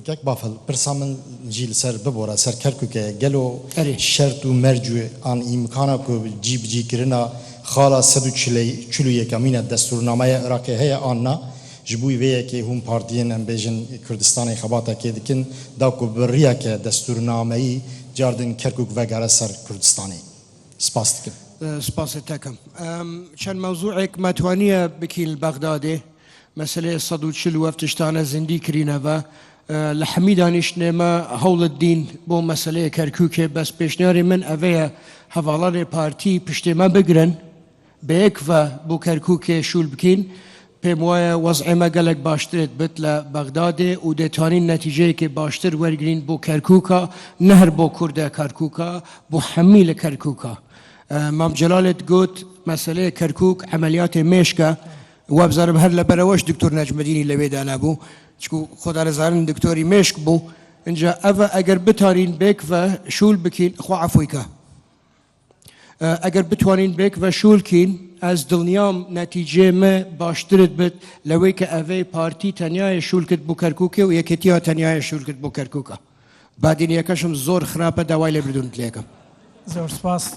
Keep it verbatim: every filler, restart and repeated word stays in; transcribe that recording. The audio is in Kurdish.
Kek Bafil, pirsa min jî li ser bibore, ser Kerkûkê ye. Gelo Erê. Şert û merc û an îmkana ku cî bi cî kirina xala sed û çil û yekemîn e destûrnameya Iraqê heye an na? Ji bo vê yekê hûn partiyên, em bêjin, Kurdistanê xebatekê dikin, da ku bi riyeke destûrnameyî cardin Kerkûk vegere ser Kurdistanê. Spas dikim. Spasê te kim. Em, çend mewzûek me twaniye bikîn li Bexdadê. Meseleyê sed û çil û ev tiştane zindî kirîne ve. E, li hemî danîştinê me hewl dîn bo meseleyê Kerkûkê, bes pêşniyarê min eve ye, hevalanê partî piştê me bigirin, bi yek ve bo Kerkûkê şûl bikîn. Pêm waye wez'ê me gelek baştirê dibit li Bexdadê û dê tanîn netîceyekê baştir wergirîn bo Kerkûka, ne her bo Kurdê Kerkûka, bo hemî li Kerkûka. E, Mam Celalê digot, meseleyê Kerkûk emeliyatê mêşk e. We bizanim her li bereweş Doktor Necmedînî li wê de nebû. Çiku xwe dane zanin doktorî mêşk bû. Înca ev eger bitanîn bêk ve şûl bikîn, xwe efû ke. E, eger bitwanîn bêk ve şûl kîn, ez dilniyam netîcê me baştir dibit, lewê ke evê partî tenyayê şûl kit bo Kerkûkê û yekêtiya tenyayê şûl kit bo Kerkûka. Badîniyeke şim zor xirab e, daway lê birdûn dilêkim. Zor spas.